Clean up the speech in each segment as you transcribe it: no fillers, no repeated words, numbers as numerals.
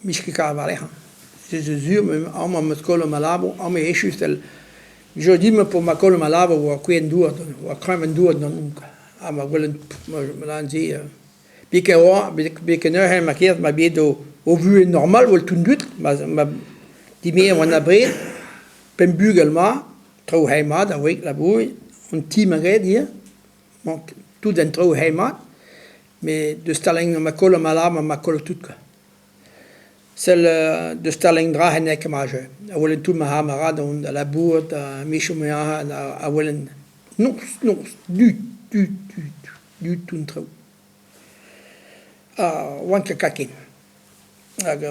'Mij ket kavet war-lerc'h hañ. Se zo sur amañ 'meus kollet ma labour, amañ echu sell. Jo din ma po ma kollet ma labour 'oa kouezhet an douar, 'oa kreñv an douar ganin kwa. Ha ma gwelet ma lâran se betek oa betek neuze ma kerz ma bet o vuhez normal 'vel tout an dud ma dimezet 'oan abred, pemp bugel 'ma, traoù c'hae mat a wreg labour, an ti 'ma graet ivez, tout an traoù c'hae mat. Met deus talenn ma kollet ma labour ma kollet tout kwa. Sell deus talenn dra n'eo ket ma jeu. A welan tout ma c'hamarad on da labourat ha me 'chom aze a welan noz, noz, du, du, du, du tout an traoù. Ha 'oan ket kat ken. Hag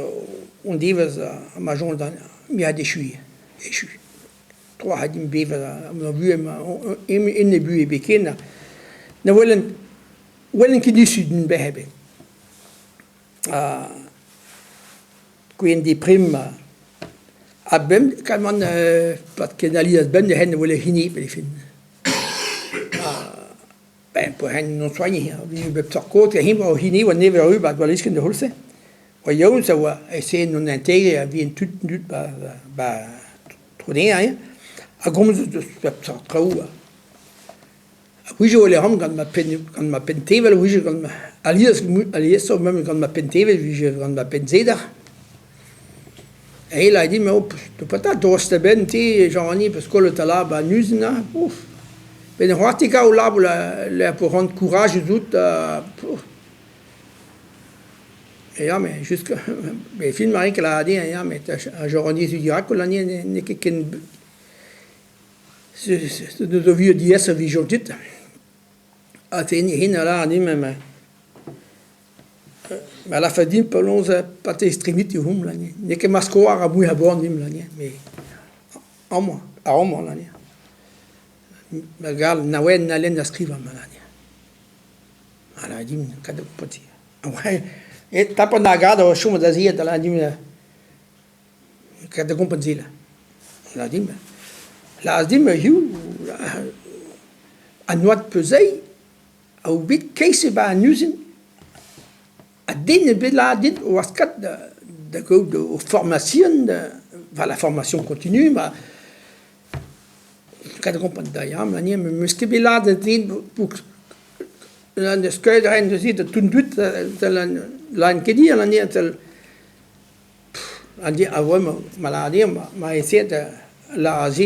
on devezh ma soñj da me a echuiñ, echu. Troac'h din bevañ ma vuhez en e buhez ebet ken. Ne welan welan ket issu din bec'h ebet. Ha kouezhet prim ha bemdez kalz pad ken alies bemdez hen ne wele hini e fin. Ha ben pour hen non soigner bep seurt kozh hini oa hini oa nevez erru 'ba Gwalliskenn d'ar c'houlz-se. Oa yaouank a oa esaeet non integriñ a vihan tud dud 'ba 'ba tro dezhañ hein a gomz deus bep seurt traoù. A-wechoù e ran gant ma penn gant ma penn-tevel a-wechoù gant ma alies aliesoc'h memes gant ma penn-tevel e vije gant ma penn-seder. Eil a din oh petra dost a-benn te Jean-René peus kollet da labour an uzin ha ouf Ben c'hoarti kaout labour lec'h po ran kourajus out pouf. Ya met jusque bet fin ma rin ket lâret din ya met Jean-René Zudiac n'eo ket ken Zo vieux diaes a vije dit. Ha te hin a lâr din ma ma lârfe din penaos pa te estrenit e hom N'eo ket ma skoar a mui a boan dimp met amañ amañ lan Ma gal na oen na lenn da skrivañ ma lan A lâr din kad poti. E tapan da gad o chom da ziet a lâr din Ket da gompren se lâr dimp. Lâr dimp hiziv an oad peuzeiñ a oa bet keizh e-barzh an uzin ha den ebet lâr dit 'oas kat da gaout o formasion war la formation continue ma ket da gompren da ya ma 'meus ket bet lâret din n'eus ket ren neuze da tout an dud 'lâran ket dir A vremañ ma lâr din ma esaet da lâr se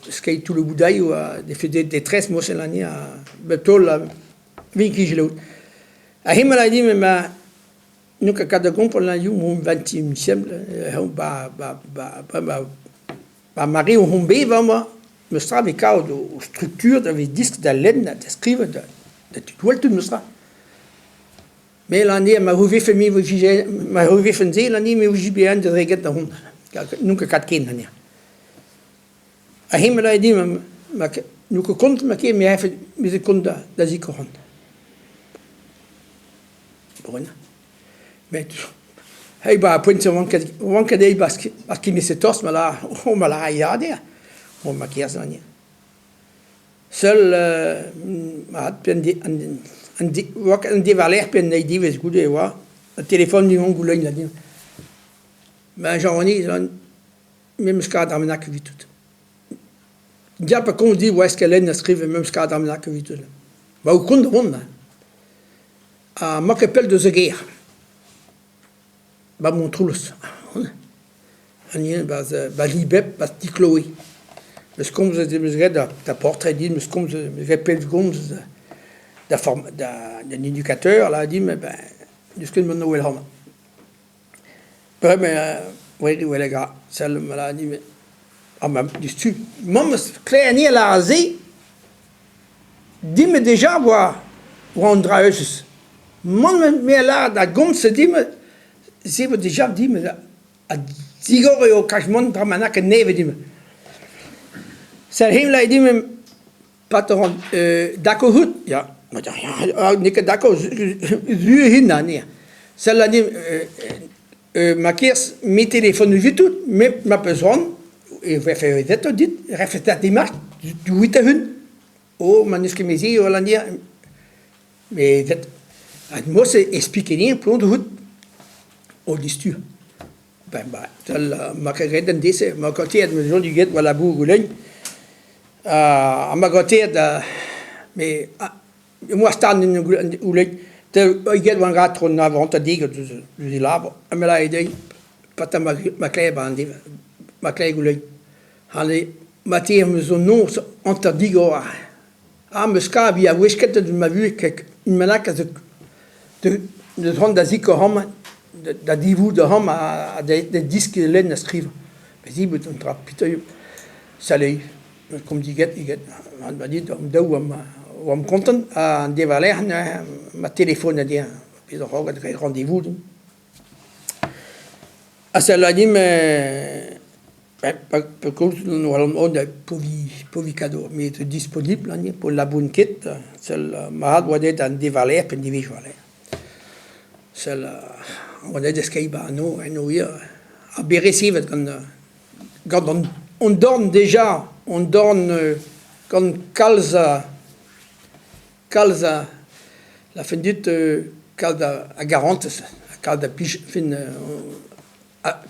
skeiñ toull o boudailhoù ha defe détresse mosten anezhañ bep taol vin kijelloù. Ha hemañ a lâr din ma n'on ket kat da gompren hiziv emaomp vingtième siècle ba ba ba ba ba mare omp bevañ amañ meus tra 'vit kaout o structure da vez disk da lenn da skrivañ da tud tout meus tra. Me lâr ma c'houvefe me vije ma c'houvefen se lâr me vije bet da dreget da hont. N'on ket kat ken anezhañ. Ha hemañ lâr din ma n'on ket kont ma ket me afe me kont da da zikour hont. Bon. Met hey ba poent oan ket oan ket dezhi parce que me tost ma lâr oh ma lâr ya dezhañ. Bon ma kerzh anezhañ. Seul an devaler pe an eil devezh goude e oa an telefon din goulenn la din. Ma Jean-René memes kad ar bennak evitout. Diap a komz dit oa eskelenn a skrive memes kad ar bennak evitout. Ba o kont da vont ha 'mañ ket pell deus e gêr. Ba Montroulez. An hini 'barzh Libeb, 'barzh ti Chloé. 'Meus komzet 'meus graet da portred din, 'meus komzet 'meus graet pellgomz da d'an edukateur lâret din ben n'eus ket mont wel amañ. Bremañ wel gra sell ma lâret din ha ma diouzhtu mamm 'meus klevet anezhi a lâre se Din-me deja oa oa an dra euzhus. Mont me a lâr da gomz din se vo deja din ha digor eo kalz mont dra ma n'a ket nevez din. Sell eñ lâret din patron d'accord out ya n'eo ket d'accord zu int anezhañ. Sell a din ma kerzh me telefon evitout me ma peus c'hoant e vefe retoc'h dit refet da demat douit a-hun. Oh ma n'eus ket mezh eo met at mod-se expliket din penaos out. o distur. Ben ba, sell ma ket graet an deiz-se, ma gaoteet ma soñj get war labour goulenn ha ma gaoteet me emañ stad en goulenn get war an tro an hanter-degouezh deus e labour ha me lâre dezhi petra ma klev an devezh ma klev goulenn. Ha ma teir zo noz hanter-digor ha 'm eus kavet ar wech kentañ ma vuhez ma lakaas da zont da zikour amañ da divout amañ ha da deskiñ lenn ha skrivañ. Met un dra petra eo salei komz get get ma dit an daou oamp kontant ha an deiz war-lerc'h neuze ma telefonet dezhañ pezh a c'hoarvez dre rendez-vous. Ha sell a dimp pegoulz on povi met disponibl on po labourn ket sell mat oa deuet an deiz war-lerc'h pe an devezh war-lerc'h. Sell oa deuet da skeiñ 'ba eno eno ivez ha bet resevet gant gant an dorn deja an dorn gant kalz a kalz a lârfen dit kalz a garantez kalz a blij fin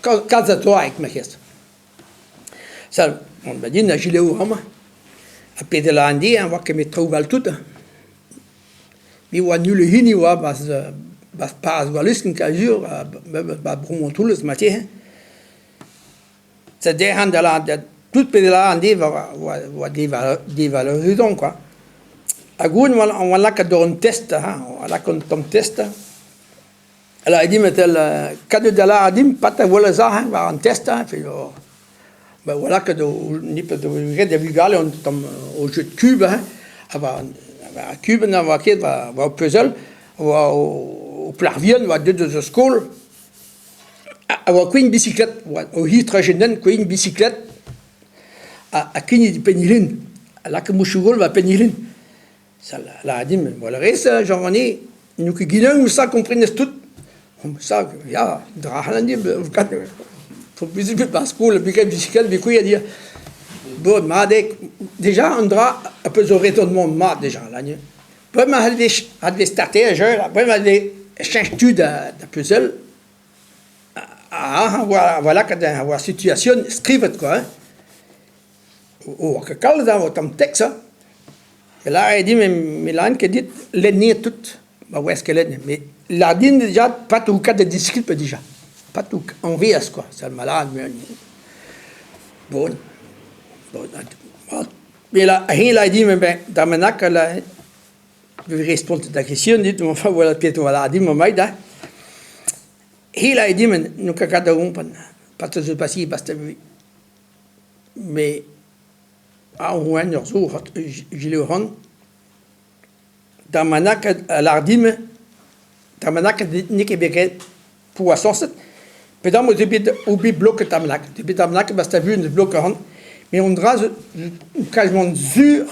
kalz a doaek ma c'hez. Sell on bet din a selaou amañ ha pet a an deiz 'oa ket met traoù all tout. Me 'oa nul hini 'oa 'barzh Paz Gwalluskenn sur 'ba Bro Montroulez marteze. Sa derc'han da lâret tout pezh a lâran dit 'oa devalorusant kwa. Ha goude 'oa lakaet d'ober un test ha 'oa lakaet un tamm test. Lâret dimp evel kador da lâret dimp petra 'welez aze war an test hein ben 'oa lakaet ret da vugale un tamm o jeu de kub hein ha war ar kubenn na oa ket war ar puzzle oa o plac'h vihan 'oa deuet eus ar skol a oa kouign bisiklet oa o hir trajenn kouign bisiklet ha kignet Pennilin ha lakaet mouchou-gaol war Pennilin. Lâret dimp, gwall a rez, Jean-René, n'eo ket ginañ ouzh ça komprenez tout. Ça, ya, dra c'hallan dimp, 'ba skol, biken bikouilh a dir. Bon, mat eo, deja an dra a peus ur raisonnement mat deja, là, Bremañ a vez starter jeu, bremañ e cheñch tu da puzzle, ha war lakaat war situation skrivet quoi hein. Oa ket kalz a tamm tekst hein. Me lâre din me lâran ket dit lenn tout ma oas ket lenn met lâr din dija pas tout kat da diskripañ dija pas tout añveaz quoi ça ma lâran bon bon me eñ lâre din ben da bennak respont da Christian dit enfin voilà pet oa lâret din ma maid hein. He lâre din n'on ket kat da gompren pas zo pasi basta Me a oan ur sourd Gilles ran da ma lakaat a lâr din da ma lakaat n'eo ket bet graet p'oa sañset penaos eo bet eo bet bloket da ma lakaat eo bet da ma lakaat 'ba stabuenn eus blok ran met an dra zo kazimant sur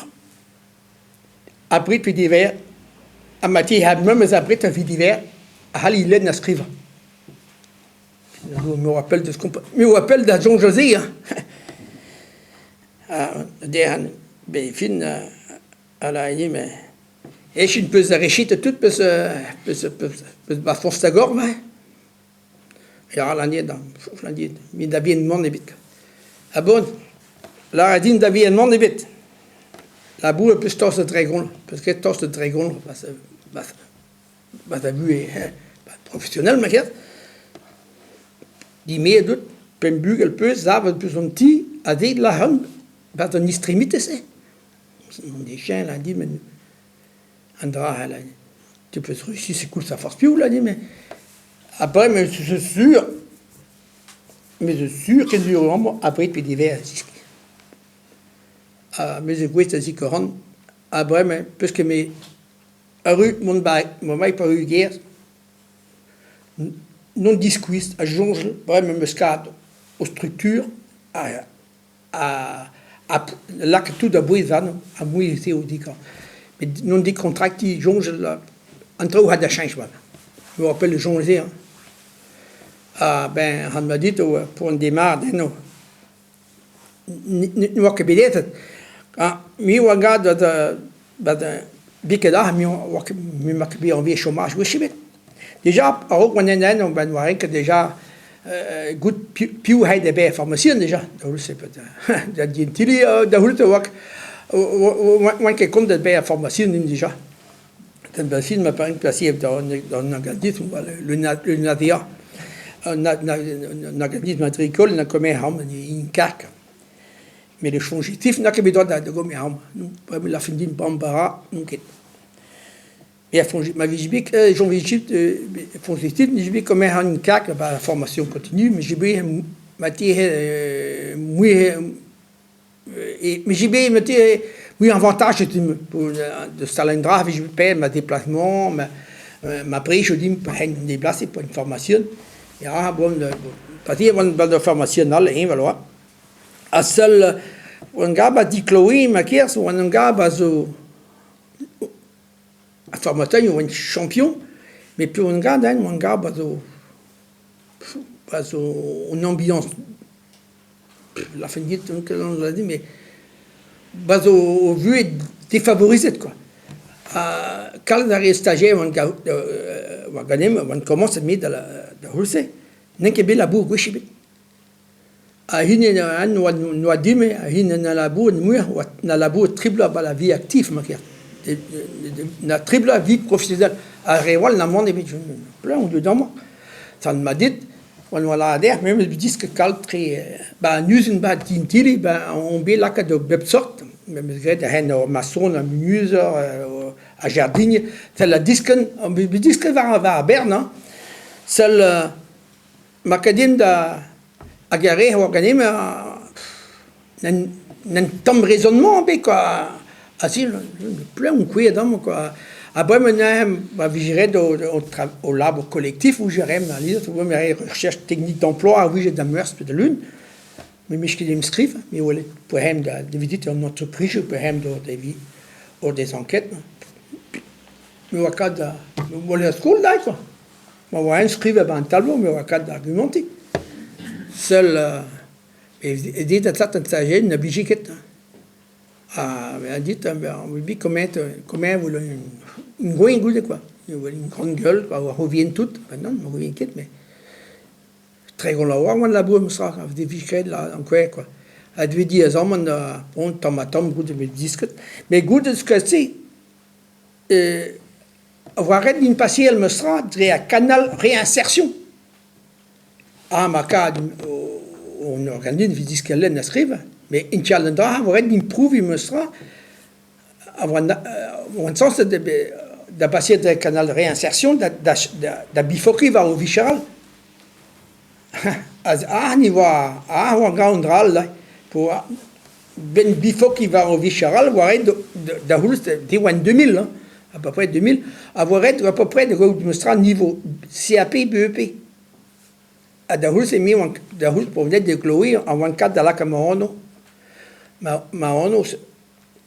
abred pe diwezhat ha ma ti memes abred evit diwezhat a c'halli lenn ha skrivañ. Me oa pell deus me oa pell da soñjal se hein. Ha dezhañ bet fin a lâre din mais echin peus ar rechit tout peus peus peus ba forzh da gorf hein. Ya lâran dit lâran dit met da bihan mann ebet. Ha bon, lâret din da bihan mann ebet. Labour peus tost da 30, peus ket tost da 30 ba da vuhez hein, professionnel ma ket. Dimezet out, pemp bugel 'peus, savet 'peus an ti, ha dezhi lâran 'barzh an istremite-se. An dechen a dit met an dra là, tu peus réussi c'est koulz ha forzh piv là dit mais après mais c'est sûr mais c'est sûr ken sur amañ abred pe diwezhat zeskiñ. Ha me zo gouest da zikoran ha bremañ peus ket me Arru mont ma pa erru gêr, n'on diskuizh ha soñjal bremañ em eus kavet o struktur ha lakaat tout a-bouez warno ha mouezh eo dikañ. Met n'on dekontraktiñ soñjal an traoù a da cheñch bremañ. Me oa pell soñj se hein. Ha ben han ma dit eo poan demat eno. Ne oa ket bet aet. Ha me oa gant da biket aze, me oa ket bet anvet chômage gwech ebet. Deja a-raok oan en hent ben oa renket deja goût piv aet da baeañ farmasian deja da c'houlz da Gentilly da c'houlz e oa oan ket kont da baeañ farmasian din dija. Da fin ma paseet d'an organism le NADA. Un organisme agricole na komer amañ en karg. Met le soñjitif n'a ket bet droad da gomer amañ. Bremañ la fin din bambara n'on ket. Ma vije bet soñjitif 'nije bet komer an karg 'ba la formation continue 'mije bet marteze muioc'h 'mije bet marteze muioc'h avantajet din da stal un dra 'vije bet paeet ma déplacement ma prejoù din pa c'hellin deblasiñ pa information ya bon pa'z eo gant ur formasion all heñvel oa. Ha seul oan gab a dikloiñ ma kerzh oan gab a zo ar formateur oan champion met piv oan gab eñ oan gab a zo a zo un ambiañs lârfen dit mais ba zo o vuhez defavorizet kwa. Ha kalz a re stagiaires oant oa ganin oant komañset me da c'houlz-se n'eo ket bet labour gwech ebet. Ha hini n'oa din-me ha hini na labouret muioc'h na labouret tri bloaz 'ba la vie active ma ker. Na tri bloaz vie professionnelle. Ar re all na mann ebet plein on deut amañ. Sant ma dit oan oa lâret dec'h memes disket kalz tre 'ba an uzin 'ba Tintili 'ba on bet lakaet da bep sort memes graet a-henn ur mason, un menuiser, un jardinier. Sell a diskenn, on bet diskenn war ar bern hañ. Sell Ma ket din da hag ar re a oa ganin n'en tamm raisonnement ebet kwa. Aze plein on kouezhet amañ kwa. Ha bremañ neuze ma vije ret o labour kolektif ouzh ar re-mañ alies recherche technique d'emploi a vije da Meurzh pe da Lun. Me 'mije ket emskriv, me welet poent da evit an entreprise poent d'ober des enquêtes. Me oa kat da me oa skol dezhe kwa. Ma oa enskrivet 'ba an tablo me oa kat da argumentiñ. Seul e dit a stagiaire ne blije ket. Ha a dit bet komañ un gouin goude quoi. Une grande gueule quoi, war revient tout. Ben non, ne revient ket mais 30 a oa oan labour memestra, a vije graet ankouaet quoi. Ha deuet diaezamant bon tamm-ha-tamm goude bet disket. Met goude se War ret din paseal meus tra dre ar canal réinsertion. Ha ma kad on organ din evit deskiñ lenn ha skrivañ, met ingal an dra vo ret din prouviñ meus tra a oan sañset da baseal dre canal réinsertion da bifokiñ war o vicher all. Aze oa aze oa gaon dra all benn bifokiñ war o vicher all oa ret da c'houlz diwan 2000 hein, à peu près 2000 a voa ret à peu près da gaout memestra niveau CAP BEP ha da c'houlz eme oan da c'houlz pa oan aet da Chloé a oan kat da lakaat ma anv ma anv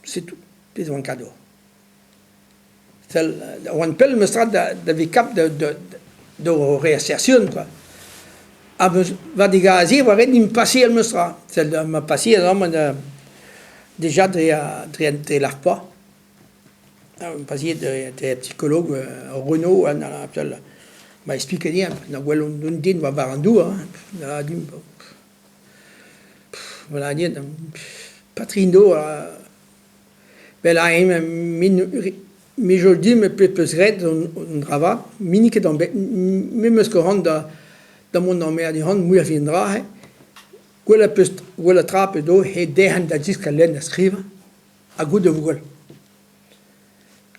c'est tout pezh oan kat d'ober. Sell oan pell memestra da vezañ kap d'ober réinsertion quoi. Ha war degas-se e oa ret din paseal memestra. Sell ma paseal amañ deja dre l'ARPA. Paseet dre ar psikolog Renaud m'a expliqué din na gwelomp un den war an douar hein. Voilà din Patrindo Pell-eñ me 'zo din peus graet an dra vat, me n'eo ket me 'meus ket c'hoant da mont d'an maer du-hont muioc'h evit an dra-se. Gwellañ peus gwellañ tra peus do eo derc'hen da zeskiñ lenn ha skrivañ ha goût a vo gwell.